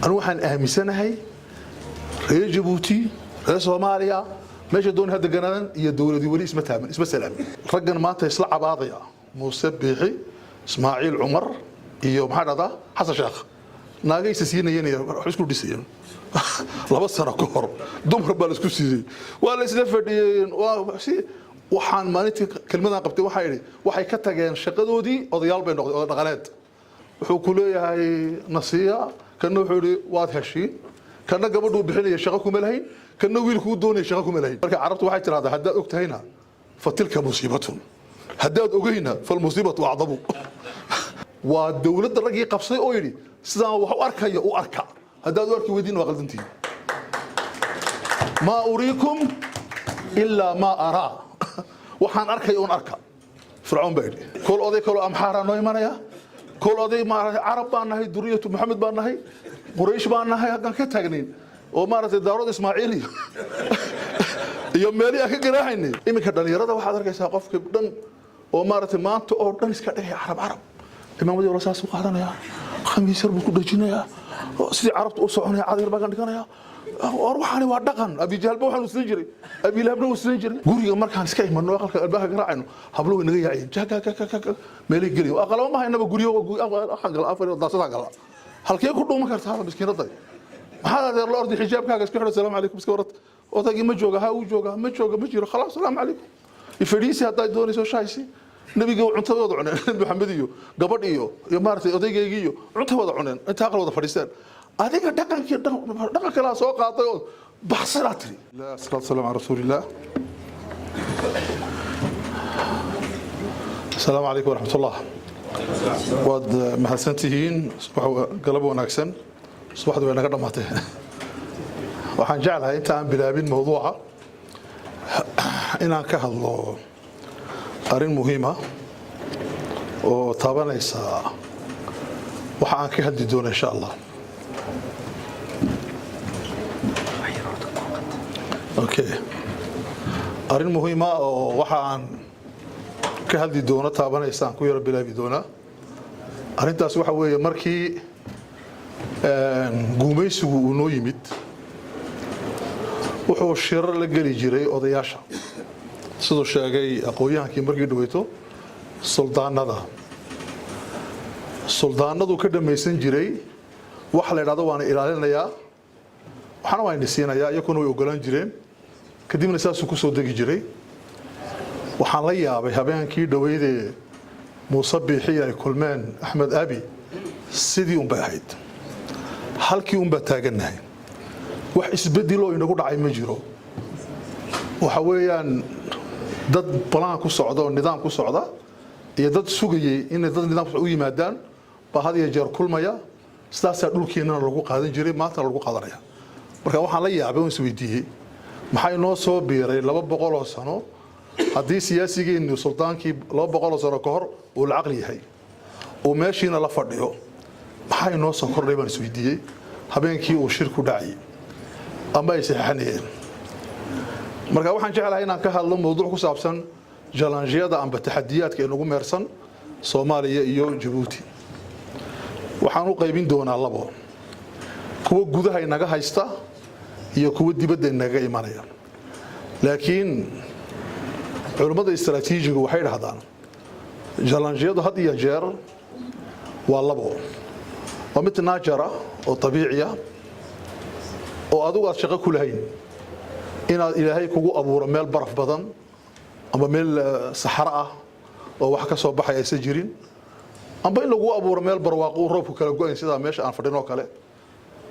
Anu waxaan aaminsanahay reer Jabuuti, reer Soomaaliya, meesha doon ha deganaadan iyo dowladii weli isma taaban, isma salaamin. Raggan maanta isla cabaadaya, Muuse Biixi, Ismaaciil Cumar iyo maxaa dhahdaa Xasan Sheekh, naagaysa siinayeen iyo wax isku dhisayeen 2 sano ka hor. Dumar baa la isku siiyey, waa la isla fadhiyeen. Waa si waxaan maalintii kelmadan qabtay waxaa idhi waxay ka tageen shaqadoodii, odayaal bay noqdeen, oday dhaqaneed. Wuxuu ku leeyahay nasiya, kana wuxuu yidhi waad heshiin, kana gabadhuu bixinaya shaqo kuma lahayn, kana wiilkuu doonaya shaqo kuma lahayn. Marka Carabtu waxay tidhahdaa, haddaad og tahayna فتلك مصيبة, haddaad ogeyna فالمصيبة أعظم. Waa dowladda raggii qabsaday oo yidhi sidaan wax u arkaya u arka, haddaad u arki weydiin waa qaldantihiin. ما أريكم إلا ما أرى, waxaan arkaya un arka, Fircoon baa yidhi. Kol oday kaloo Amxaaraa noo imanaya, kol oday maaragtay Carab baan nahay, duriyatu Maxamed baan nahay, Quraysh baan nahay, halkaan ka taagnayn oo maaragtay Daarood Ismaaciil iyo meelihii aan ka garaaxaynay. Iminka dhalinyarada waxaad arkaysaa qofkii dhan oo maaragtay maanta oo dhan iska dhigaya Carab. Carab imaamadii hore saas u qaadanaya, khamiis yar buu ku dhejinayaa, sidii Carabta u soconaya, cadyar baa kan dhiganaya. War waxaani waa dhaqan. Abijahalba waxaanu siin jiray, Abilahabna uu siin jiray. Guriga markaan iska imano, aqalka albaabka garaacayno, hablo way naga yaaciyeen, jaga meelay geliyo. Aqalaba ma haynaba, guryo waxaan gala afar daasadaan gala. Halkee ku dhuuman kartaa miskiinaday? Maxaad adeer la orday? Xijaabkaaga iska xidho, salaamu calaykum, iska warad. Odaygii ma jooga? Ha, uu jooga. Ma jooga? Ma jiro. Khalaas, salaamu calaykum, fadhiisi haddaad doonayso shaaysi. Nabiga cuntada wada cuneen, Nabi Maxamed iyo gabadh iyo maaragtay odaygaygii iyo cunta wada cuneen, inta aqal wada fadhiisteen. Adiga dhaqankii dhaqan kalaa soo qaaday oo baxsanaa tiri. الصلاة والسلام على رسول الله. السلام عليكم ورحمة الله. Waad mahadsantihiin. Galab wanaagsan. Subaxdu way naga dhammaatay. Waxaan jeclahay inta aan bilaabin mawduuca inaan ka hadlo arrin muhiima oo taabanaysa waxa aan ka hadli doono, insha Allah. Okay, arrin muhiima oo waxa aan ka hadli doono taabanaysa aan ku yaro bilaabi doonaa. Arrintaas waxa weeye, markii guumaysigu uu noo yimid, wuxuu shirar la geli jiray odayaasha, siduu sheegay aqoon-yahankii markii dhaweyto, suldaanada. Suldaanadu ka dhamaysan jiray waxa la idhahdo waana ilaalinayaa, waxna waa ini siinayaa, iyakuna way ogolaan jireen. Kadibna saasuu kusoo degi jiray. Waxaan la yaabay habeenkii dhaweydee Muuse Biixi ay kulmeen Axmed Abi, sidii unbay ahayd, halkii unbaa taagannahay. Wax isbedeloo inagu dhacay ma jiro. Waxa weeyaan dad balaan ku socda oo nidaam ku socda iyo dad sugayay inay dad nidaam u yimaadaan baa had iyo jeer kulmaya. Sidaasaa dhulkeennana lagu qaadan jiray, maantana lagu qaadanaya. Marka waxaan la yaabay oon isweydiiyey, maxaa inoo soo biiray 200 oo sano haddii siyaasigeennu suldaankii 200 oo sano ka hor uu la caqli yahay, uu meeshiina la fadhiyo? Maxaa inoo soo kordhay baan isweydiiyey habeenkii uu shir ku dhacayay ama ay saxeixanayeen. Marka waxaan jeclahay inaan ka hadlo mawduuc ku saabsan challenges-yada amba taxadiyaadka inagu meersan Soomaaliya iyo Jabuuti. Waxaan u qaybin doonaa labo: kuwa gudaha inaga haysta iyo kuwa dibadda inaga imanaya. Laakiin culummada istaraatiijigu waxay dhahdaan challenge-yadu had iyo jeer waa labo: waa mid naajara oo abiiciya oo adigu aad shaqo ku lahayn, inaad Ilaahay kugu abuuro meel baraf badan ama meel saxaro ah oo wax ka soo baxay aysan jirin, amba in lagu abuuro meel barwaaqo, roobku kala go-ayn, sidaa meesha aan fadhin oo kale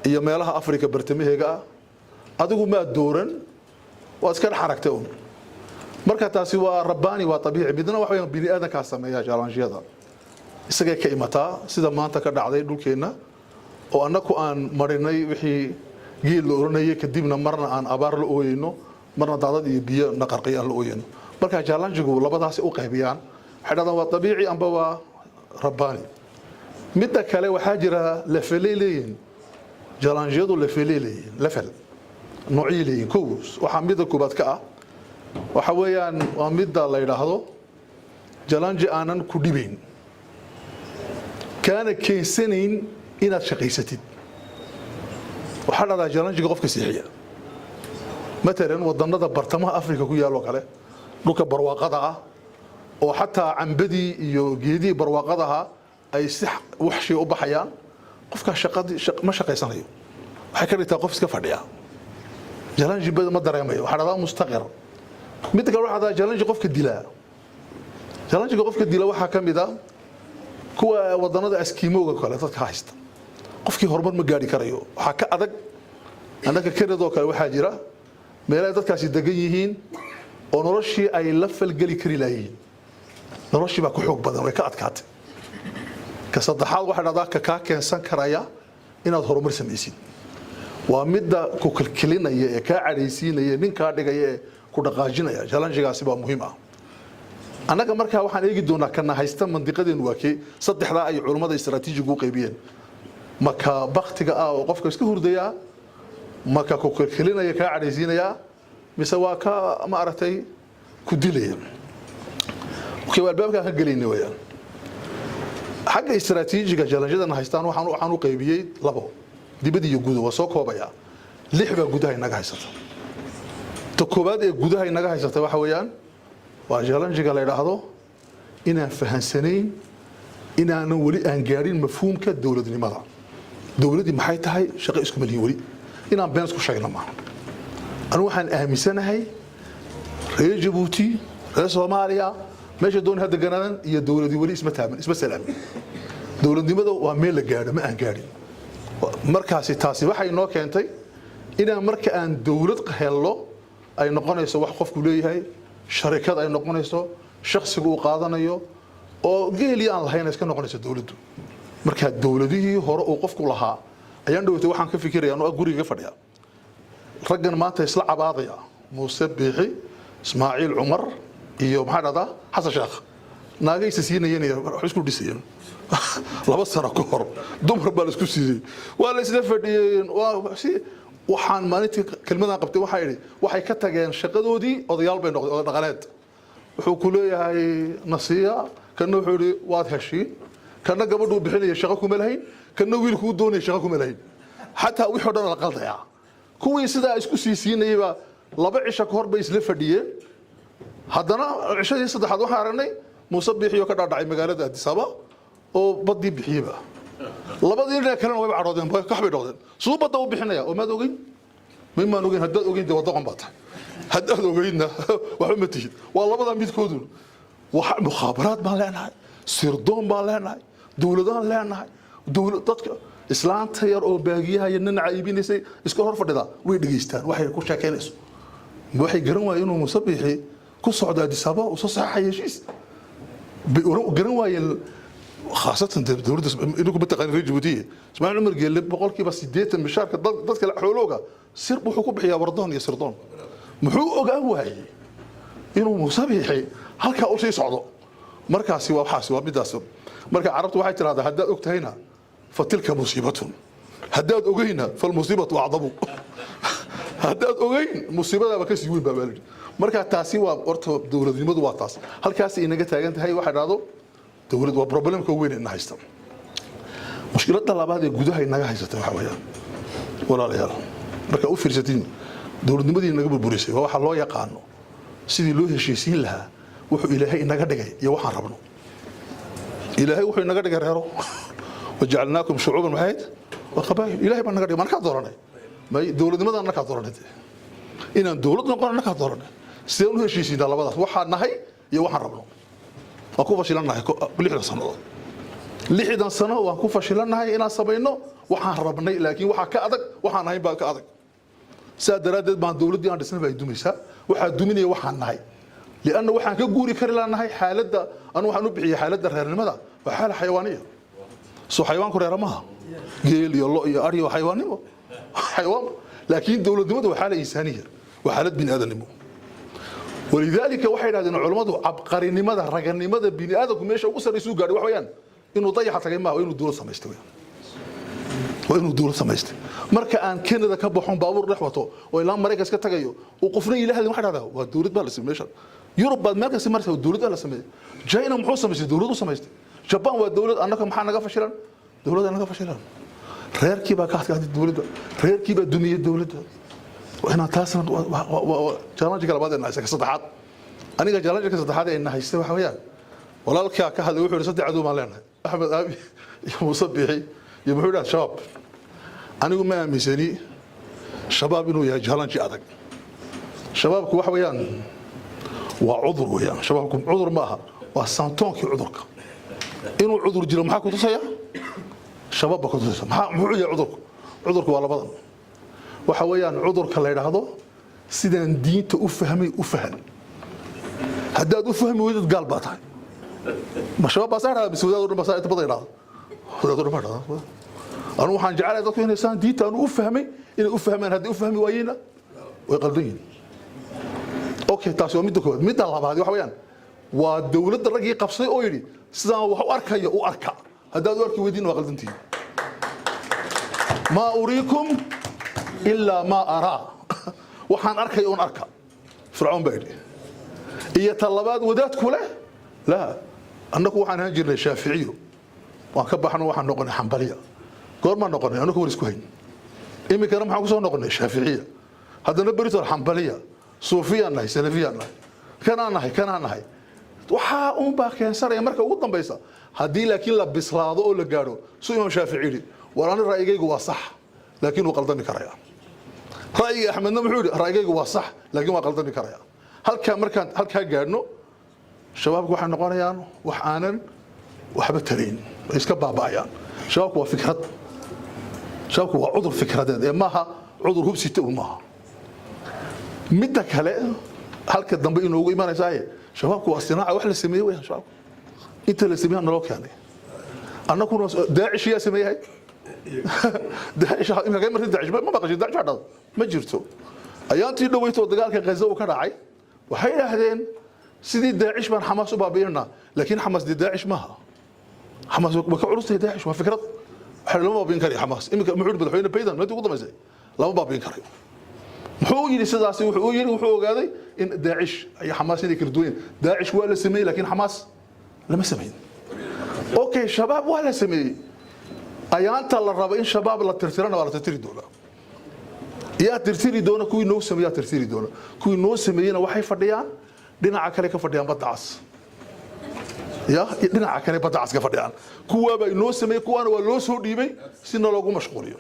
iyo meelaha Africa bartamaheega ah. Adigu maad dooran, waad iska dhex aragtay un. Marka taasi waa rabbaani, waa abiici. Midna waxa weeyaan bini aadankaa sameeya challenge-yada, isagay ka imataa, sida maanta ka dhacday dhulkeenna oo annaku aan marinay wixii geel la oranayay, kadibna marna aan abaar la ooyeyno, marna daadad iyo biyo naqarqay aan la ooyeyno. Marka challenge-gu labadaasi u qaybiyaan, waxay dhahdaan waa abiici amba waa rabbaani. Midda kale waxaa jira level-ay leeyihin challenge-yadu, level-ay leeyihin, level noocyay leeyihin. Kow, waxaa midda koobaad ka ah waxa weeyaan waa midda la yidhaahdo challenge aanan ku dhibayn, kaana keensanayn inaad shaqaysatid. Waxaa dhahdaa challenge-ga qofka seexiya, matalan wadannada bartamaha Afrika ku yaal oo kale, dhulka barwaaqada ah oo xataa cambadii iyo geedihii barwaaqadaha ay si waxshi u baxayaan, qofkaa shaqadii ma shaqaysanayo. Waxay ka dhigtaa qof iska fadhiya, challenge bada ma dareemayo. Waxaa dhahdaa mustaqir. Midda kale waxaa dhahdaa challenge qofka dilaa. Challenge-ga qofka dila waxaa ka mid a kuwa wadannada askiimowga kale dadka haysta. Qofkii horumar ma gaari karayo, waxaa ka adag. Annaka Kanada oo kale waxaa jira meelahay dadkaasi degan yihiin oo noloshii ay la falgeli kari laayihiin. Noloshii baa ku xoog badan, way ka adkaatay. Ka saddexaad waxaa dhahdaa ka kaa keensan karaya inaad horumar samaysid. Waa midda ku kilkilinaya ee kaa cadhaysiinaya, nin kaa dhigaya ee ku dhaqaajinaya. Challenge-gaasi baa muhiim ah. Annaga markaa waxaan eegi doonaa kana haysta mandiqadeenu waa kee. Saddexdaa ay culummada istaraatiijigu u qaybiyeen: maka baktiga ah oo qofka iska hurdayaa, maka ku kilkilinaya kaa cadhaysiinaya, mise waa ka ma aragtay ku dilaya? Okay, waa albaabkaan ka gelayna weyaan. Xagga istaraatiijiga challenge-yadan haystaan waxaan u qaybiyey labo, dibad iyo gudo. Waa soo koobaya. Lix baa gudaha inaga haysata. Ta koowaad ee gudaha inaga haysata waxa weeyaan waa challenge-ga la yidhaahdo inaan fahansanayn, inaanan weli aan gaadhin mafhuumka dowladnimada. Dowladdii maxay tahay? Shaqo iskuma lihin weli. Inaan been isku sheegna maaha. Anigu waxaan aaminsanahay reer Jabuuti, reer Soomaaliya, meesha doon ha deganaadan, iyo dowladii weli isma taaban, isma salaamin. Dowladnimada waa meel la gaadho, ma aan gaadhin. Markaasi taasi waxay noo keentay inaan marka aan dowlad hello ay noqonayso wax qofku leeyahay, sharikad ay noqonayso, shakhsigu uu qaadanayo oo geelii aan lahayn iska noqonayso dowladdu. Marka dowladihii hore uu qofku lahaa ayaan dhowtay waxaan ka fikiraya anoo guriga fadhiya, raggan maanta isla cabaadaya, Muuse Biixi, Ismaaciil Cumar iyo maxaa dhahdaa Xasan Sheekh, naagaysa siinayeen iyo wax isku dhisayeen 2 sano ka hor. Dumar baa la isku siiyey, waa la isla fadhiyeen. Waa si waxaan maalintii kelmadan qabtay waxaa idhi waxay ka tageen shaqadoodii, odayaal bay noqdeen, oday dhaqaneed. Wuxuu ku leeyahay nasiya, kana wuxuu yidhi waad heshiin, kana gabadhuu bixinaya shaqo kuma lahayn, kana wiilkuu doonaya shaqo kuma lahayn. Xataa wixii o dhan la qaldayaa. Kuwii sidaa isku sii siinayayba 2 cisho ka hor bay isla fadhiyeen. Haddana cishadii saddexaad waxaan aragnay Muuse Biixiyo ka dhaadhacay magaalada Addis Ababa oo baddii bixiyeyba. Labadii dhinac kalena wayba cadhoodeen, kax bay dhoodeen. Siduu badda u bixinaya oo maad ogeyn? Mimaan ogeyn. Haddaad ogeyn dee waa doqon baa tahay, haddaad ogeynna waxba ma tihid. Waa labadaa midkoodun. Waxa mukhaabaraad baan leenahay, sirdoon baan leenahay, dowladaan leenahay. Dowlad dadka islaanta yar oo baagiyaha iyo nanaca iibinaysay iska hor fadhida way dhegeystaan waxay ku sheekaynayso. Waxay garan waayeen inuu Muuse Biixi ku socdo Addis Ababa, uu soo saxaxay heshiis bay garan waayeen. Khaasatan dowladda idinku ma taqaanin reer Jabuutiye. Ismaaciil Cumar Geelle 80% mishaarka dadka xoolooga sir wuxuu ku bixiyaa wardoon iyo sirdoon. Muxuu ogaan waayey inuu Muuse Biixi halkaa u sii socdo? Markaasi waa waxaasi, waa midaas. Marka Carabtu waxay tidhahdaa, haddaad og tahayna فتلك مصيبة, haddaad ogeyna فالمصيبة أعظم. Haddaad ogeyn musiibadaaba kasii weyn baa baa. Marka taasi waa horta dowladnimadu waa taas, halkaas inaga taagan tahay. Waxay dhahdo dowlad waa problemka ugu weyn ina haysta. Mushkiladda labaad ee gudaha inaga haysata waxa weeyaan, walaalayaal, marka u fiirsatiin dowladnimadii inaga burburisay waa waxa loo yaqaano sidii loo heshiisiin lahaa wuxuu Ilaahay inaga dhigay iyo waxaan rabno. Ilaahay wuxuu inaga dhigay reero, وجعلناكم شعوبا maxayd وقبائل. Ilaahay baa naga dhigay. Markaa dooranay may dowladnimadan nakaa dooranay, inaan dowlad noqono nakaa dooranay. Sideen u heshiisiinaa labadaas, waxaan nahay iyo waxaan rabno? Waan ku fashilannahay 60 sannadood. 60 sano waan ku fashilannahay inaan samayno waxaan rabnay, laakiin waxaa ka adag waxaan ahayn baa ka adag. Sidaa daraaddeed baan dowladdii aan dhisnay baa ay dumaysaa. Waxaa duminaya waxaan nahay, lianna waxaan ka guuri kari laanahay xaaladda. Anu waxaan u bixiyay xaaladda reernimada waa xaala xayawaaniya. Soo xayawaanku reera maaha? Geel iyo lo iyo ari waa xayawaannimo, xayawaan. Laakiin dowladnimadu waa xaala insaaniya, waa xaalad bini aadanimo. ولذلك waxay yidhahdeen culummadu cabqarinimada, raganimada bini aadamku meesha ugu sarraysuu gaadhay wax weeyaan inuu dayaxa tagay maaha, waa inuu dowlad samaystay weeyaan, waa inuu dowlad samaystay. Marka aan Canada ka baxon, baabuur dhex wato oo ilaa Maraykan iska tagayo oo qofna ila hadlin, waxay dhahdaa waa dowlad baa la sameeyey meeshan. Yurub baad meel kasta maraysa, dowlad baa la sameeyey. China muxuu samaystay? Dowlad u samaystay. Japan waa dowlad. Annaka maxaa naga fashilan? Dowladda naga fashilan. Reerkii baa ka adkaaday dowladda, reerkii baa dumiyey dowladda. Waa inaan taasna challenge-ka labaad ee na haysta. Ka saddexaad, aniga challenge-ka saddexaad ee na haysta waxa weeyaan, walaalkaa ka hadlay wuxuu yidhi saddex cadow baan leenahay, Axmed Aabi iyo Muuse Biixi iyo muxuu yidhaha Shabaab. Anigu ma aaminsani Shabaab inuu yahay challenge adag. Shabaabku waxa weeyaan waa cudur weeyaan. Shabaabku cudur ma aha, waa symptôme-kii cudurka. Inuu cudur jiro maxaa ku tusaya? Shabaab baa ku tusaysa. Maxaa, muxuu yahay cudurku? Cudurku waa labadan. Waxa weeyaan cudurka la yidhaahdo sidaan diinta u fahmay u faham. Haddaad u fahmi weydid, gaal baa tahay. Ma Shabaab baa saa dhahda mise wadaad o dhan baa saa inta badan idhahda? Wadaad o dhan baa dhahda. Anu waxaan jecelahay dadku inay saan diinta anu u fahmay inay u fahmaan. Hadday u fahmi waayeenna, way qaldan yihiin. Okay, taasi waa midda koowaad. Midda labaad waxa weeyaan waa dowladda raggii qabsaday oo yidhi sidaan wax u arkayo u arka, haddaad u arki weydiin waa qaldantihiin. Maa uriikum ilaa maa araa, waxaan arkaya un arka, Fircoon baa yidhi. Iyo ta labaad, wadaadku leh laa, annagu waxaan ahaan jirnay Shaaficiyo, waan ka baxno, waxaan noqonay Xambaliya. Goormaan noqonay? Annagu war isku hayn. Iminkana maxaan kusoo noqonay? Shaaficiya. Haddana beritol Xambaliya, Suufiyaan nahay, Salafiyaan nahay, kanaan nahay, kanaan nahay. Waxaa uunbaa keensanaya marka ugu dambaysa. Haddii laakiin la bislaado oo la gaadho suu Imaam Shaafici yidhi, war ani ra'yigaygu waa sax laakiin wuu qaldami karaya. Ra'yiga Axmedna muxuu yidhi? Ra'yigaygu waa sax laakiin waa qaldami karaya. Halkaa markaan halkaa gaadhno, shabaabku waxay noqonayaan wax aanan waxba tarayn, way iska baaba'ayaan. Shabaabku waa fikrad, shabaabku waa cudur fikradeed ee maaha cudur hubsita un maaha. Midda kale halka dambe inoogu imanaysaa, shabaabku waa sinaaca, wax la sameeyey weyaan. Shabaabku inta la sameeya naloo keenay, annaguna Daacish yaa sameeyahay? Daacish imika marti Daacish ma maqashay? Daacish waa dhado ma jirto. Ayaantii dhaweyto dagaalka Gaza uu ka dhacay, waxay idhaahdeen sidii Daacish baan Xamaas u baabi'inaa. Laakiin Xamaas dee Daacish maaha. Xamaas way ka culus tahay Daacish, waa fikrad. Waxa lama baabi'in karayo Xamaas. Iminka muxuu yidhi madaxweyne Biden maalintii ugu dambaysay? Lama baabi'in karayo. Muxuu u yidhi sidaasi? Wuxuu u yidhi wuxuu ogaaday in Daacish iyo Xamaas inay kala duwan yihiin. Daacish waa la sameeyey laakiin Xamaas lama samayn. Okay, Shabaab waa la sameeyey. Ayaanta la rabo in Shabaab la tirtirana waa la tirtiri doonaa. Yaa tirtiri doona? Kuwii noo sameeyaa tirtiri doona. Kuwii noo sameeyeyna waxay fadhiyaan dhinaca kale, ka fadhiyaan badda cas, ya dhinaca kale badda cas ka fadhiyaan. Kuwaabaa inoo sameeyey, kuwaana waa loo soo dhiibay si naloogu mashquuliyo.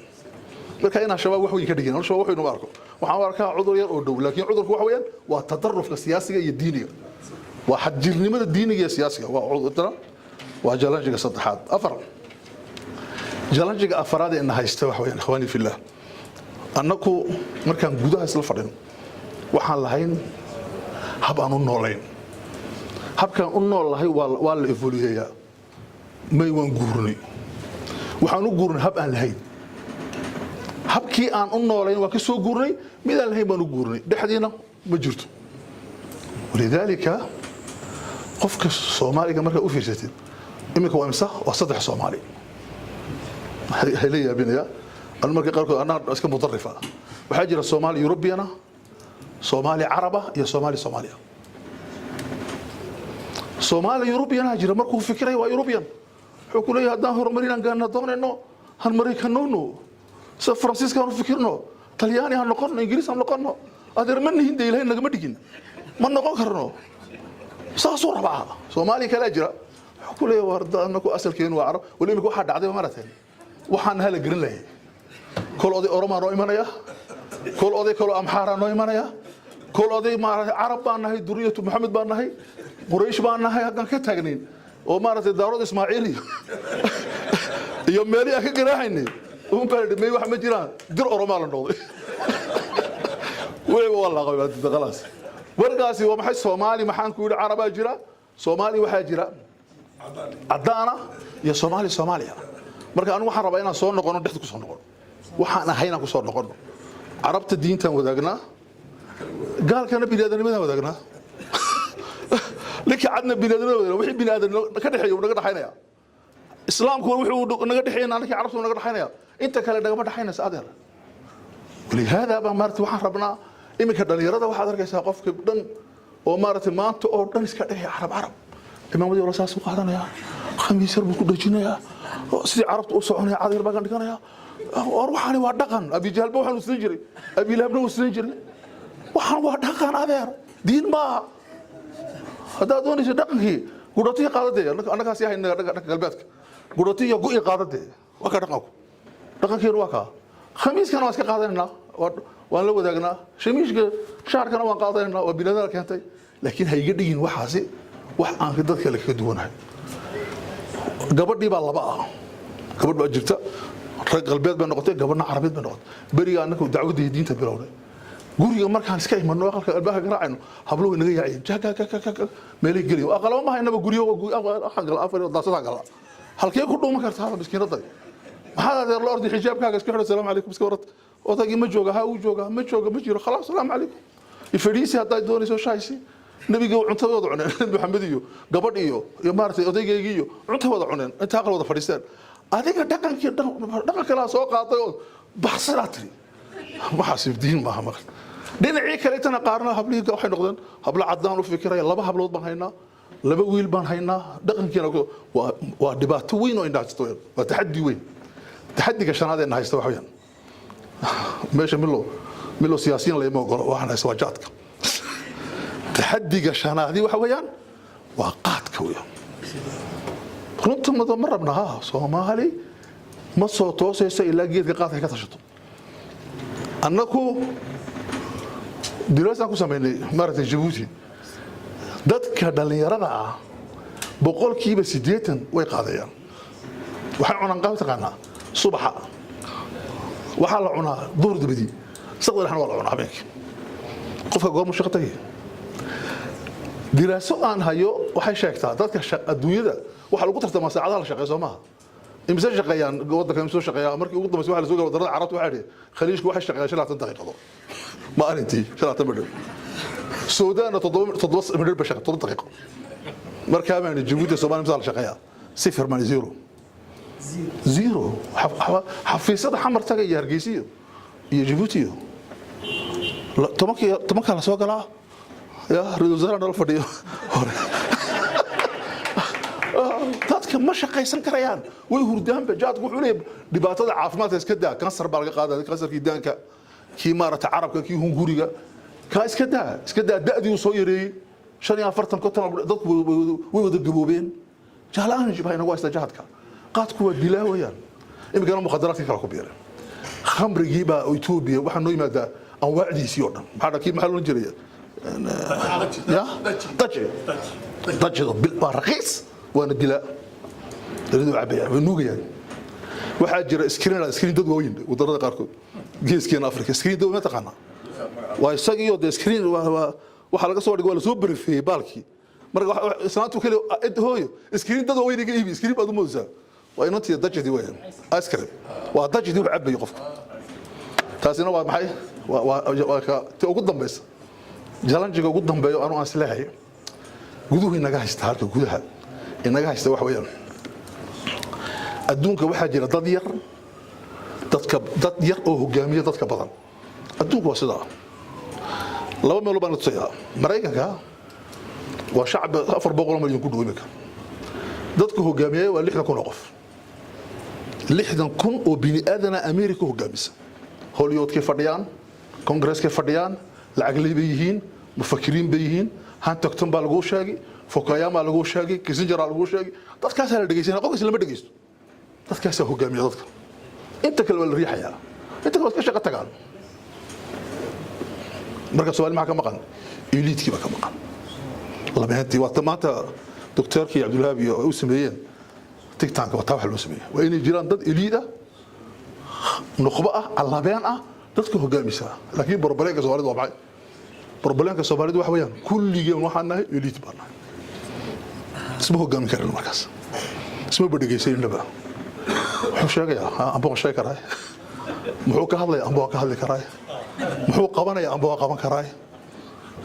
Marka inaan Shabaab wax weyn ka dhigin, Shabaab wax weyn uma arko. Waxaan u arkaa cudur yar oo dhow, laakiin cudurku waxa weeyaan waa tadarufka siyaasiga iyo diiniga, waa xadjirnimada diiniga iyo siyaasiga. Waa cudurna, waa challenge-ga saddexaad. Afar, challenge-ga afaraad ee na haysta waxa weeyaan, ikhwaani fillah, annaku markaan gudaha isla fadhino waxaan lahayn hab aan u noolayn. Habkaan u nool lahay waa la evoluyeeyaa. May, waan guurnay, waxaan u guurnay hab aan lahayn. Habkii aan u noolayn waan ka soo guurnay, mid aan lahayn baan u guurnay, dhexdiina ma jirto. Walidaalika qofka Soomaaliga markaa u fiirsatid iminka waa imsa? Waa saddex Soomaali. Waxay la yaabinaya anu marka qaarkood annaga iska mudarifa. Waxaa jira Soomaali Eurubiyana, Soomaali Caraba iyo Soomaali Soomaaliya. Soomaali Eurubiyana jira, markuu fikiraya waa European. Wuxuu ku leeyahay haddaan horumarinaan gaana doonayno, han Maraykanowno, sida Faransiiska hanu fikirno, Talyaani ha noqono, Ingiriis ha noqono. Adeer, ma nihin de, Ilahay nagama dhigin, ma noqon karno. Saasuu rabaa. Soomaaliya kalaa jira, wuxuu ku leeyahay war anaku asalkeenu waa Carab. Wali imika waxaa dhacday maaragtay, waxaan hala garan lahay. Kol oday Oromaa noo imanaya, kol oday kaloo Amxaaraa noo imanaya, kol oday maaragtay Carab baan nahay, duriyatu Maxamed baan nahay, Quraysh baan nahay. Haddaan ka taagnayn oo maaragtay Daarood Ismaaciil iyo meelihii aan ka garaaxaynay un baa may wax ma jiraan, dir Oromaa la noqday. Weliba waa laaqabay khalaas. Warkaasi waa maxay? Soomaali maxaan ku yidhi? Carabaa jira, Soomaali waxaa jira caddaana iyo Soomaali Soomaaliya. Marka anigu waxaan rabaa inaan soo noqono, dhexda ku soo noqono, waxaan ahay inaan ku soo noqono. Carabta diintaan wadaagnaa, gaalkana biniaadanimadaan wadaagnaa, ninka cadna biniaadnimada wadaagnaa. Wixii biniaadan ka dhexeeya uu naga dhaxaynaya. Islaamku wuxuu naga dhexeeya, ninkii carabtu naga dhaxaynaya, inta kale nagama dhaxaynaysa, adeer. Walihaada baa maaragtay waxaan rabnaa iminka dhalinyarada waxaad arkaysaa qofka dhan oo maaragtay maanta oo dhan iska dhigaya Carab, Carab, imaamadii hore saas u qaadanaya, khamiis yar buu ku dhejinayaa, sidii Carabta u soconaya, cadeer baa kan dhiganaya. War, waxaani waa dhaqan. Abijahalba waxaanu siin jiray, abilahabna uu siin jiray. Waxaan waa dhaqan, adeer, diin maaha. Haddaad doonayso dhaqankii, gudhatihi qaadadee. Annagaas yahay dhanka galbeedka, gudhati iyo go'i qaadadee. Waa ka dhaqanku, dhaqankeenu waa kaa. Khamiiskana waan iska qaadanaynaa, waan la wadaagnaa. Shamiishka, shaarkana waan qaadanaynaa, waa biladada keentay. Laakiin ha iga dhigin waxaasi wax aan dad kale kaga duwanahay. Gabadhii baa laba ah. Gabadh baa jirta rag galbeed bay noqotay, gabadhna carabeed bay noqotay. Beriga annagu dacwadda iyo diinta bilowday, guriga markaan iska imano, aqalka albaabka garaacayno, habluhu inaga yaaciyeen, jaga meelay geliyo. Aqalama ma haynaba, guryo waxaan gala afar daasadaan gala. Halkee ku dhuuman kartaa miskiinaday? Maxaad, adeer, la orday? Xijaabkaaga iska xidho. Salaamu calaykum, iska warad. Odaygii ma jooga? Ha, uu jooga. Ma jooga, ma jiro. Khalaas, salaamu calaykum. Ifadhiisi haddaad doonayso, shaaysi. Nabiga cunto wada cuneen, Nabi Maxamed iyo gabadh iyo maaragtay odaygaygii iyo cunto wada cuneen, inta aqal wada fadhiisteen. Adiga dhaqankii dhaqan kalaa soo qaaday oo baxsanaa tiri. Waxaas diin maaha. Marka dhinacii kaleetana qaarna hablihii waxay noqdeen hablo caddaan u fikiraya. Laba hablood baan haynaa, laba wiil baan haynaa. Dhaqankiina waa dhibaato weyn oo indhaha jirta weyaan. Waa taxaddi weyn. Taxaddiga shanaad ee na haysta waxa weyaan, meesha milo siyaasiyiin layma ogolo, waxaan haysta waa jaadka. Taxaddiga shanaadi waxa weeyaan waa qaadka weeyaan. Runta mado ma rabna. Ha, Soomaali ma soo toosayso ilaa geedka qaadka ka tashato. Annaku diraasaan ku samaynay, maaragtay, Jabuuti. Dadka dhallinyarada ah 80% way qaadayaan. Waxay cunaan qaab taqaanaa. Subaxa waxaa la cunaa, duhur dabadii, saqda dhexna waa la cunaa, habeenkii. Qofka goormu shaqo tagay? Diraaso aan hayo waxay sheegtaa dadka adduunyada waxaa lagu tartamaa saacadaha la shaqeeyo, soo maaha? Imise shaqeeyaan waddanka? Imise shaqeeyaa? Markii ugu dambeysay waxaa la soo garay wadannada Carabta, waxaa idhi Khaliijku waxay shaqeeyaan 25 daqiiqado maalintii, 25 midhir. Suudaanna 7 midhir ba shaqe, 10 daqiiqo. Markaa baan Jabuuti, Soomaaliya misaa la shaqeeyaa? Sifir maan, zero, zero. Xafiisyada Xamar taga iyo Hargeysiyo iyo Jabuuti iyo tobankii tobankaa la soo galaa. Ya ra-iisul wasaaraha nala fadhiyo hore. Dadka ma shaqaysan karayaan, way hurdaanba. Jaadku wuxuu leeyahay dhibaatada caafimaadka iska daa. Kansar baa laga qaadaa, kansarkii daanka, kii maaragtay carabka, kii hunguriga, kaa iska daa, iska daa. Da'dii uu soo yareeyey, 45, 50, dadku way wada gaboobeen. Jahlaan baa inagu haysta jahadka. Qaadku waa dilaa weeyaan. Iminkana mukhadaraadkii kale ku biiray, khamrigii baa Etoobiya waxaa noo yimaadaa anwaacdiisii oo dhan. Maxaa kii, maxaa loolan jiray? Ya daji, dajido waa raqiis, waana dilaa. Dalidu cabayaan, way nuugayaan. Waxaa jira screen, screen dad waaweyn wadanada qaarkood, geeskeena Afrika. Screen dad ma taqaanaa? Waa isagiyo dee screen waa waxaa laga soo dhigay, waa lasoo barifeeyey baalkii. Marka islaantu kale hooyo, screen dad waaweyn iga iibi. Screen baad u moodaysaa, waa inantii dajidii weeyaan. Ice cream waa dajidii uu cabayo qofka. Taasina waa maxay? Waa ka ti ugu dambaysa, challenge-ga ugu dambeeyo anu aan isleehay guduhu inaga haysta. Halka gudaha inaga haysta waxa weeyaan, adduunka waxaa jira dad yar, dadka dad yar oo hogaamiya dadka badan. Adduunku waa sidaa. Laba meelood baan la tusayaa. Maraykanka waa shacab 400 milyan ku dhow. Iminka dadka hogaamiyaya waa 60,000 oo qof, 60,000 oo bini aadana America hogaamisa. Hollywoodkay fadhiyaan, Congress-kay fadhiyaan, lacagley bay yihiin, mufakiriin bay yihiin. Huntington baa laguu sheegay, Fukuyama laguu sheegay, Kissinger laguu sheegay. Dadkaasaa la dhegeysanaya, qofkaas lama dhegeysto. Dadkaasaa hogaamiya dadka, inta kale waa la riixayaa, inta kale waa iska shaqo tagaan. Marka Soomaali maxaa ka maqan? Elite-kii baa ka maqan. Labeentii waa ta maanta doctoorkii Cabdulwahaab iyo ay u sameeyeen think tank. Waa taa waxa loo sameeyey, waa inay jiraan dad elite ah, nukhbo ah, allabeen ah, dadka hogaamisa. Laakiin problem-ka Soomaalida waa maxay? Problem-ka Soomaalidu waxa weeyaan kulligeen waxaan nahay elite baan nahay, isma hogaamin karino. Markaas isma badhegeysaninaba. Wuxuu sheegayaa amba waan sheegi karaa, muxuu ka hadlaya amba waan ka hadli karaa, muxuu qabanaya amba waan qaban karaa,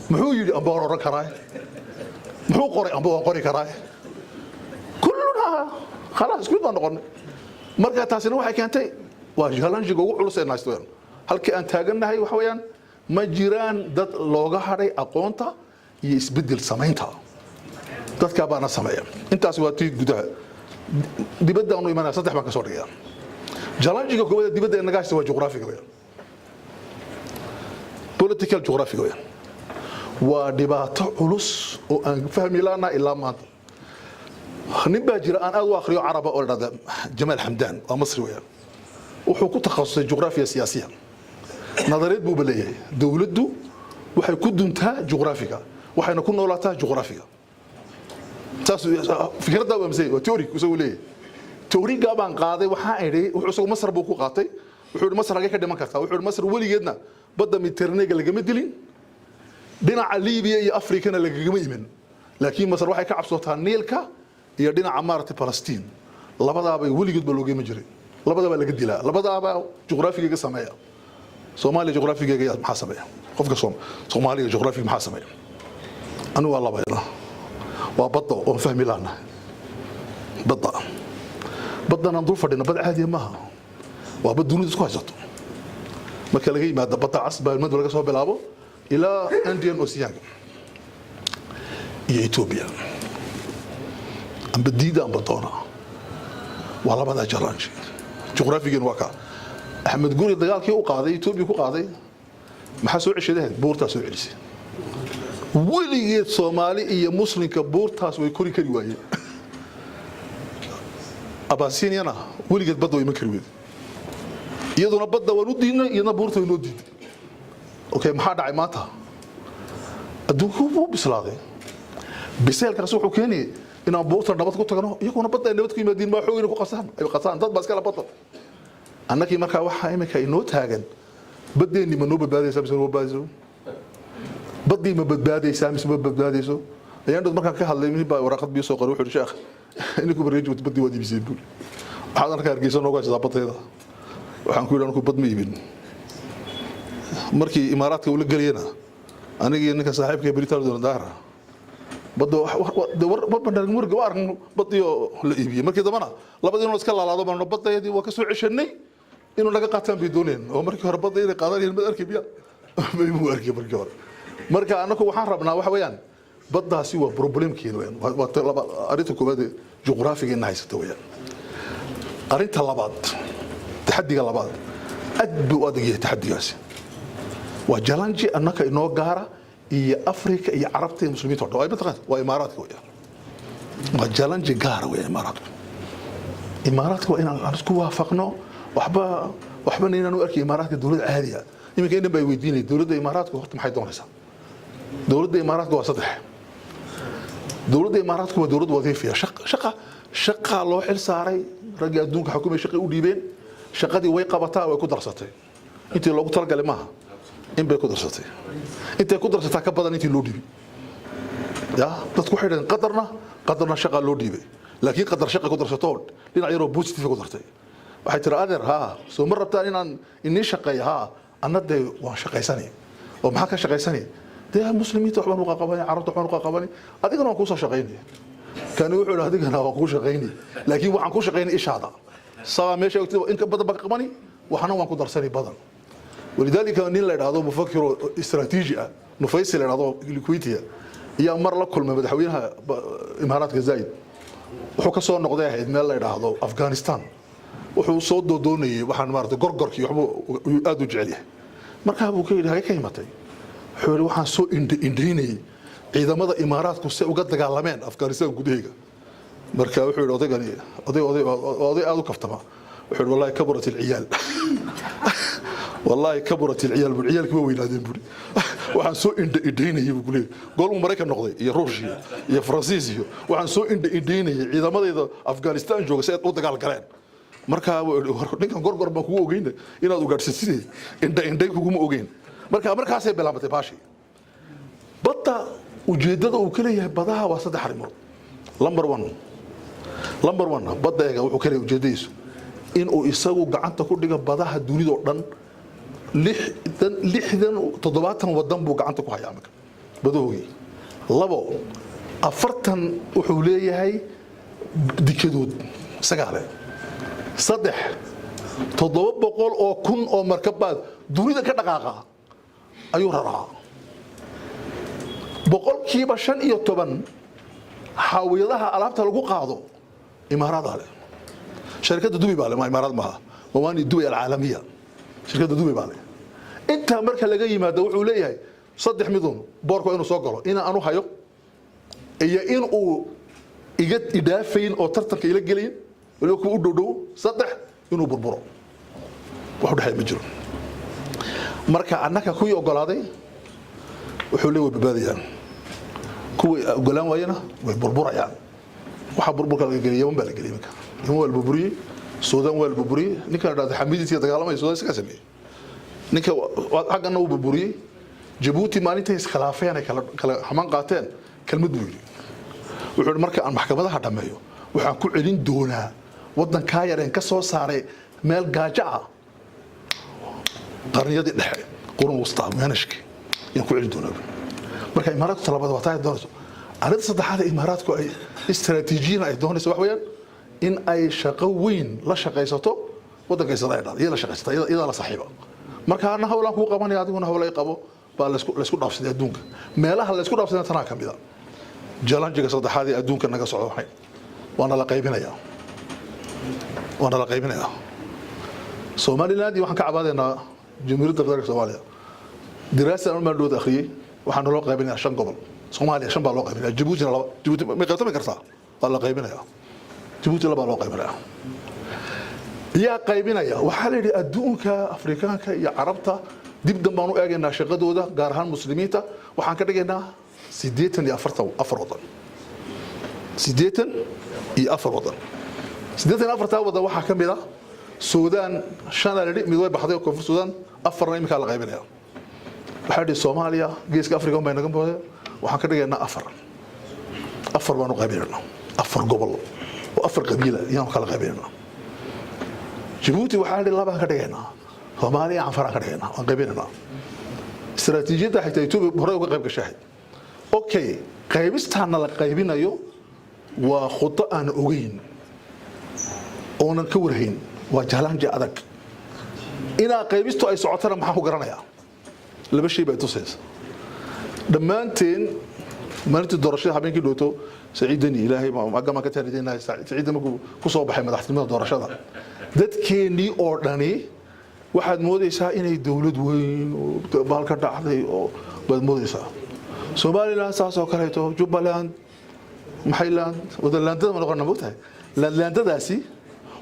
muxuu yidhi amba waan odhan karaa, muxuu qoray amba waan qori karaa. Kullunaa khalaas isku mid baan noqonay. Marka taasina waxay keentay waa challenge-ga ugu culus ee haysto weeyaan. Halkii aan taagannahay waxa weeyaan ma jiraan dad looga hadhay aqoonta iyo isbeddel samaynta. Dadkaa baana sameeya. Intaas waa tii gudaha. Dibadda aanu imanaya, saddex baan ka soo dhigaya. Challenge-ga koowaad ee dibadda ee naga haysta waa juqraafiga weyaan, political juqraafiga weyaan. Waa dhibaato culus oo aan fahmi laana ilaa maanta. Nin baa jira aan aad u akhriyo, caraba, oo la dhahda Jamaal Xamdaan, waa Masri weyaan. Wuxuu ku takhasusay juqraafiya siyaasiya, nadareed buuba leeyahay. Dowladdu waxay ku duntaa juqraafiga, waxayna ku noolaataa juqraafiga. Saas fikraddaa waa masay, waa theory isagu leeyahay. Theory-ga baan qaaday. Waxaan idhi, wuxuu isagu Masar buu ku qaatay. Wuxuu yidhi, Masar hagee ka dhiman kartaa? Wuxuu yidhi, Masar weligeedna badda Mediterranean lagama dilin, dhinaca Liibiya iyo Afrikana lagagama iman, laakiin Masar waxay ka cabsootaa Niilka iyo dhinaca maaragtay Falastiin. Labadaabay weligeed ba looga iman jiray, labadabaa laga dilaa, labadaabaa juqraafiga sameeya. Soomaaliya juqraafigeega maxaa sameeya? Qofka Soomaaliga juqraafiga maxaa sameeya? Anigu waa labayna, waa badda oon fahmi laana. Badda, baddan aan dul fadhina bad caadiya maaha, waa bad dunida isku haysato. Marka laga yimaado Badda Cas, baalmadu laga soo bilaabo ilaa Indian Ocean-ka iyo Ethiopia, amba diida amba doona, waa labadaa challenge. Juqraafigeenu waa kaa. Axmed Guri dagaalkii u qaaday Ethiopia ku qaaday, maxaa soo ceshaday? Buurtaa soo celisay. Weligeed Soomaali iyo Muslimka buurtaas way kori kari waayeen. Abasiniana weligeed badda way iman kari weyday. Iyaduna badda waan u diidnay, iyadna buurta way noo diiday. Okay, maxaa dhacay maanta? Adduunku wuu bislaaday. Biseelkaas wuxuu keenayay inaan buurta nabad ku tagno, iyaguna badda ay nabad ku yimaadiin, baa xoogina ku qabsaan, ay qabsaan. Dad baa iskala badda annagii. Markaa waxaa imika inoo taagan, baddeenni ma noo badbaadaysaa mise ma badbaadayso? Baddii ma badbaadaysaa mise ma badbaadayso? Ayaan dhood markaan ka hadlay, nin baa waraaqad biyo soo qoray. Wuxuu yidhi, "Sheekh, ininku barreeji, baddii waad iibiseen," buuri. "Waxaad arkaa Hargeysa noogu haysataa baddayda." Waxaan ku yidhi, "Anigu bad ma iibin." Markii Imaaraadka ula gelayana, anigii ninka saaxiibka Britain doona daara badda war bandhaag waa aragno badiyo la iibiyey. Markii dambana labadii inuu iska laalaado baan badayadii waa ka soo ceshanay. Inuu naga qaataan bay doonayeen, oo markii hore badda inay qaadanayeen mad arkay miya? Mu arkay markii hore. Marka annagu waxaan rabnaa waxa weeyaan, baddaasi waa problem-keena weeyaan. Waa arrinta koowaad ee juqraafigeena haysata weeyaan. Arrinta labaad, taxadiga labaad, aad buu u adag yahay. Taxadigaasi waa challenge annaka inoo gaara iyo Afrika iyo Carabta iyo Muslimiinta o dhan. Waa mataqaan, waa Imaaraadka weeyaan. Waa challenge gaara weeyaan Imaaraadku. Imaaraadka waa inaan isku waafaqno. Waxba waxbana inaan u arkay Imaaraadka dowlad caadiya. Iminka inan baa weydiinaya, dowladda Imaaraadku horta maxay doonaysaa? Dowladda Imaaraadka waa saddex. Dowladda Imaaraadku waa dowlad wadiifiya, shaqa shaqaa loo xil saaray. Raggii adduunka xukumay shaqay u dhiibeen, shaqadii way qabataa, way ku darsatay. Intii loogu talagalay maaha, in bay ku darsatay. Intay ku darsataa ka badan intii loo dhiibay. Ya dadku waxay dhaheen, Qadarna, Qadarna shaqaa loo dhiibay, laakiin Qadar shaqa ku darsato dhinac yaroo positive ku dartay. Waxay tiri, "Adeer, haa, soo ma rabtaan inaan inii shaqeeyo? Haa, anna dee waan shaqaysanay." "Oo maxaa ka shaqaysanay?" "Dee Muslimiinta waxbaan u qaqabanay, Carabta waxbaan u qaqabanay, adigana waan kuusoo shaqaynay." Kani wuxuu yidhi, "Adigana waan kuu shaqaynay, laakiin waxaan kuu shaqaynay ishaada sabaa meesha ogtid in ka badan baan ka qabani, waxna waan ku darsanay badan." Walidaalika nin la idhaahdo mufakiro istaraatiiji ah, Nufaysi la idhahdo, Kuwaitiya, ayaa mar la kulmay madaxweynaha Imaaraadka Zaid. Wuxuu ka soo noqday ahayd meel la idhaahdo Afghanistan. Wuxuu soo doodoonayay waxaan maaragtay gorgorkii waxbuu aad u jecel yahay. Markaa buu ka yidhi, "Hagee ka imatay?" Wuxuu yidhi, "Waxaan soo indhaynayay ciidamada Imaaraadku si uga dagaalameen Afghanistan gudaheyga." Marka wuxuu yidhi odaygani, oday aad u kaftama, wuxuu yidhi, "Wallahi kaburat alciyaal, wallahi kaburat alciyaal," buu, "ciyaalkii waa weynaadeen," buuri. "Waxaan soo indha indhaynayay," buu kuleeyahay, goolmuu Maraykan noqday iyo Ruush iyo Faransiis iyo, "waxaan soo indha indhaynayay ciidamadayda Afghanistan jooga si ay u dagaal galeen." Markaa ninkan gorgor baan kugu ogeyn inaad ugaadhsatid, indha indhay kuguma ogeyn. Marka markaasay bilaabatay baashi badda. Ujeeddada uu ka leeyahay badaha waa saddex arrimood. Number one, number one, badda eega wuxuu ka leeyahay ujeeddadiisu inuu isagu gacanta ku dhigo badaha dunida oo dhan. 60, 60, 70 wadan buu gacanta ku hayaa imika badahoogii. Labo, 40 wuxuu leeyahay dikadood isagaa leh. Saddex, 700,000 oo markabbaad dunida ka dhaqaaqa ayuu raraa. 15% xaawiyadaha alaabta lagu qaado Imaaraadaa leh. Sharikadda Dubai baa leh, ma Imaaraad maaha. Mawaani Dubay Alcaalamiya, shirkadda Dubay baa leh. Intaa marka laga yimaado, wuxuu leeyahay saddex midun: port-ka waa inuu soo galo, ina anu hayo iyo in uu iga idhaafayn oo tartanka ila gelayn, waliba kuwa u dhow dhow; saddex, inuu burburo. Wax u dhexeeya ma jiro. Marka annaka kuwii ogolaaday, wuxuu leeyahay, way badbaadayaan, kuwii ogolaan waayena way burburayaan. Waxaa burburka laga geliyay Yaman baa la geliyay. Marka Yaman waa la burburiyey, Suudaan waa la burburiyey. Ninka la dhahdo Xamidiiska dagaalamaya Suudaan isagaa sameeyey. Ninka xaggana uu burburiyey. Jabuuti maalintay iskhilaafeen ay kala xamaan qaateen, kelmad buu yidhi. Wuxuu yidhi, marka aan maxkamadaha dhammeeyo, waxaan ku celin doonaa waddankaa yareen ka soo saaray meel gaajo ah, qarniyadii dhexe, qurun wusta manashki ayaan ku celin doonaa. Marka Imaaraadku talabaad waa taa ay doonayso. Arrinta saddexaad ee Imaaraadku ay istaraatiijiyana ay doonayso wax weeyaan in ay shaqo weyn la shaqaysato waddanka Israa'iil dhahda, iyada la shaqaysata, iyadaa la saaxiiba. Marka ana hawlaan kuu qabanaya, adiguna hawl ay qabo baa laysku dhaafsaday. Adduunka meelaha laysku dhaafsaday tanaa ka mid a. Challenge-ga saddexaad ee adduunka naga socdo waxay waana la qaybinayaa, waana la qaybinayaa. Somaliland iyo waxaan ka cabaadaynaa Jamhuuriyadda Federaalka Soomaaliya. Diraasa aan maaldhood akhriyey, waxaa naloo qaybinayaa shan gobol. Soomaaliya shan baa loo qaybinaya, Jabuutina laba. Jabuuti may qaybtami kartaa? Waa la qaybinayaa. Jabuuti labaa loo qaybinaya. Yaa qaybinaya? Waxaa la yidhi adduunka, Afrikaanka iyo Carabta dib dambaan u eegaynaa shaqadooda, gaar ahaan Muslimiinta. Waxaan ka dhigaynaa 84 wadan, 84 wadan. 84-taa wadan waxaa ka mid ah Suudaan. Shanaa la yidhi, mid way baxday oo Koonfur Suudaan, afarna iminkaa la qaybinaya. Waxaa yidhi Soomaaliya, Geeska Afrika un bay naga moodeen, waxaan ka dhigaynaa afar, afar baanu qaybinaynaa, afar gobol oo afar qabiila ayaanu kala qaybinaynaa. Jabuuti waxaa yidhi labaan ka dhigaynaa, Soomaaliya Canfaraan ka dhigaynaa, waan qaybinaynaa. Istaraatiijiyadda xitaa Etoobiya horey uga qayb gashay ahayd. Okay, qaybistaana la qaybinayo waa khudo aan ogeyn oonan ka warhayn, waa challenge adag. Inaa qaybistu ay socotana maxaan ku garanayaa? Laba shay bay tusaysa. Dhammaanteen maalintii doorashada habeenkii dhowto, Saciidani, Ilaahay agamaan ka taariidaynahay, Saciidda markuu ku soo baxay madaxtinimada doorashada, dadkeennii oo dhani waxaad moodaysaa inay dowlad weyn oo baal ka dhacday oo baad moodaysaa. Somaliland saas oo kaleeto, Jubbaland, maxayland, wadalaandada ma noqona? Mogtahay, laandlaandadaasi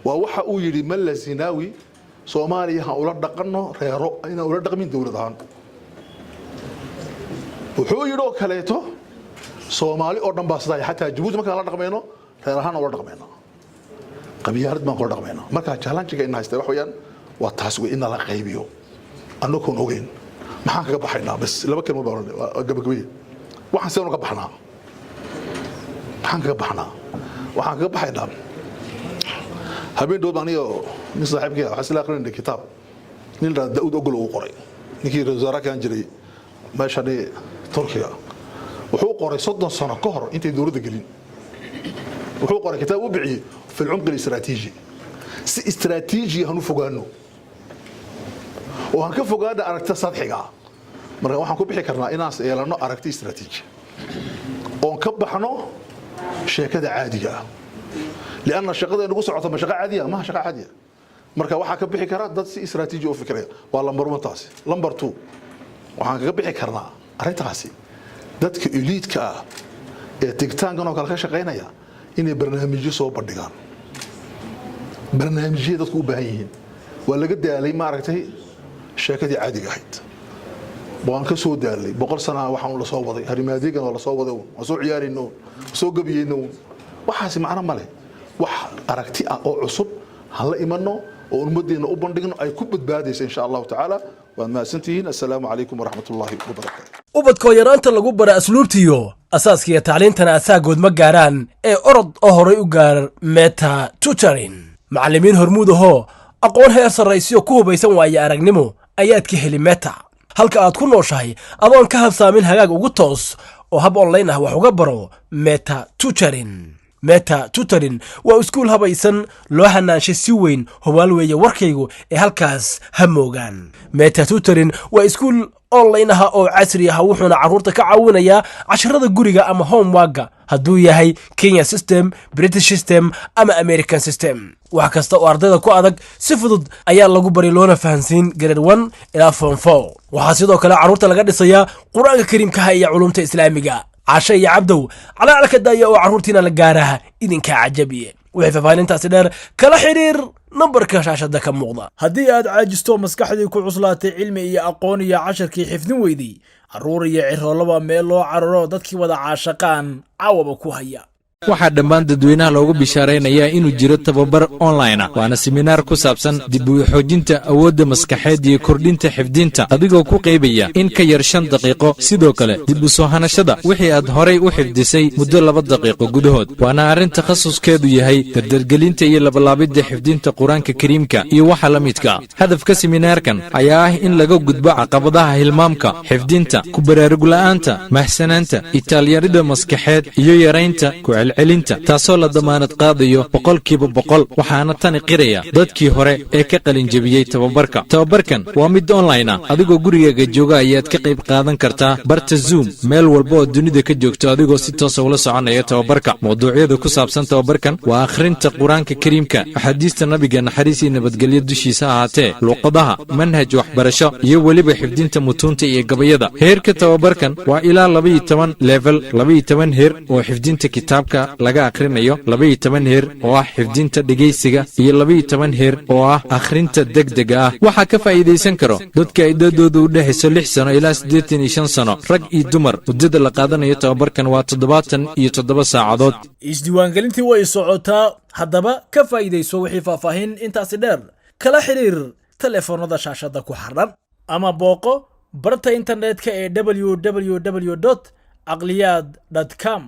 waa waxa uu yidhi Malla Zinaawi: Soomaaliya ha ula dhaqanno reero, inaan ula dhaqmin dowlad ahaan. Wuxuu yidhi oo kaleeto, Soomaali oo dhan baa sidaa, xataa Jabuuti markaan la dhaqmayno, reer ahaan ula dhaqmayna, qabyaalad baan kula dhaqmayna. Marka challenge-ga ina haysta wax weeyaan waa taas wey, in la qaybiyo annagoon ogeyn. Maxaan kaga baxaynaa? Bas laba kelmo baa odhanay, waa gabagabaye. Waxaan sidaan uga baxnaa, maxaan kaga baxnaa? Waxaan kaga baxaynaa, habeen dhood aniga nin saaxiibkay waxaan isla akhrinay kitaab nin la Daa'uud Ogol uu qoray, ninkii ra'iisul wasaaraha kan jiray meeshani Turkiga. Wuxuu qoray 30 sano ka hor intay dowladda gelin. Wuxuu qoray kitaab u bixiyey "في العمق الاستراتيجي". Si istaraatiiji hanu fogaano oo han ka fogaano aragtida sadxiga ah. Marka waxaan ku bixi karnaa inaan yeelano aragti istaraatiiji oon ka baxno sheekada caadiga ah, lianna shaqada nagu socoto ma shaqo caadiya maha, shaqo caadiya. Marka waxaa ka bixi kara dad si istaraatiiji u fikiraya. Waa number one taasi. Number two, waxaan kaga bixi karnaa arrintaasi dadka elite-ka ah ee tigitaankan oo kale ka shaqaynaya inay barnaamijyo soo bandhigaan, barnaamijyo dadku u baahan yihiin. Waa laga daalay, maaragtay, sheekadii caadiga ahayd waan ka soo daalay. 100 sana waxaan la soo waday, harimaadeegan waa la soo waday uun, waan soo ciyaarayno uun, waan soo gabiyeyno uun. Waxaasi macno ma leh. Wax aragti ah oo cusub han la imanno oo ummaddeena u bandhigno ay ku badbaadaysa, insha Allahu tacaala. Waad mahadsantihiin. Assalaamu calaykum waraxmat ullaahi wabarakaatu. Ubadkoo yaraanta lagu bara asluubtiyo asaaskiiyo tacliintana asaagood ma gaaraan ee orod oo horay u gaar Meta Tutoring. Macallimiin hormuud ahoo aqoon heer sarraysiyo ku hubaysan waayo aragnimo ayaad ka heli Meta halka aad ku nooshahay. Adoon ka habsaamin, hagaag ugu toos oo hab online ah wax uga baro Meta Tutoring. Meta Tutoring waa iskuul habaysan, loo hanaanshay si weyn, hubaal weeye warkaygu ee halkaas ha moogaan. Meta Tutoring waa iskuul online ah oo casri ah, wuxuuna carruurta ka caawinayaa casharada guriga ama homework-ga. Hadduu yahay Kenya system, British system ama American system, wax kasta oo ardayda ku adag si fudud ayaa lagu bari loona fahansiin, grade 1 ilaa form 4. Waxaa sidoo kale carruurta laga dhisayaa Qur-aanka Kariimkaha iyo culumta Islaamiga. Cashe iyo Cabdow, calaalka daaya oo carruurtiina la gaaraha idinkaa cajabiye. Wixii faahfaahintaasi dheer, kala xiriir nambarka shaashada ka muuqda. Haddii aad caajisto, maskaxdii ku cuslaatay, cilmi iyo aqoon iyo casharkii xifdin weyday, carruur iyo ciroolaba meel loo cararo, dadkii wada caashaqaan caawaba ku haya. Waxaa dhammaan dadweynaha loogu bishaaraynayaa inuu jiro tababar online ah, waana siminaar ku saabsan dib u xoojinta awoodda maskaxeed iyo kordhinta xifdinta adigoo ku qaybaya in ka yar 5 daqiiqo, sidoo kale dib u soo hanashada wixii aad horay u xifdisay muddo 2 daqiiqo gudahood. Waana arrin takhasuskeedu yahay dardargelinta iyo labalaabidda xifdinta Qur-aanka Kariimka iyo waxa la midka. Hadafka siminaarkan ayaa ah in laga gudbo caqabadaha hilmaamka, xifdinta, ku baraarugla'aanta, mahsanaanta, itaalyarida maskaxeed iyo yaraynta ku celcelinta, taasoo la damaanad qaadayo 100%. Waxaana tani qiraya dadkii hore ee ka qalinjebiyey tababarka. Tababarkan waa mid online ah. Adigoo gurigaaga jooga ayaad ka qayb qaadan kartaa barta Zoom, meel walba oo dunida ka joogto, adigoo si toosa ula soconaya tababarka. Mawduucyada ku saabsan tababarkan waa akhrinta Qur-aanka Kariimka, axaadiista Nabiga, naxariis iyo nabadgelyo dushiisa ahaatee, luuqadaha, manhaj waxbarasho iyo weliba xifdinta mutuunta iyo gabayada. Heerka tababarkan waa ilaa 12 level, 12 heer oo xifdinta kitaabka laga akhrinayo, 12 heer oo ah xifdinta dhegaysiga iyo 12 heer oo ah akhrinta degdega ah. Waxaa ka faa'iidaysan karo dadka ay dadooda u dhexayso 6 sano ilaa 85 sano, rag iyo dumar. Muddada la qaadanayo tababarkan waa 77 saacadood. Isdiiwaangelintii way socotaa, haddaba ka faa'iidayso. Wixii faahfaahin intaasi dheer, kala xiriir telefoonada shaashadda ku xardhan ama booqo barta internetka ee www caqliyaad com.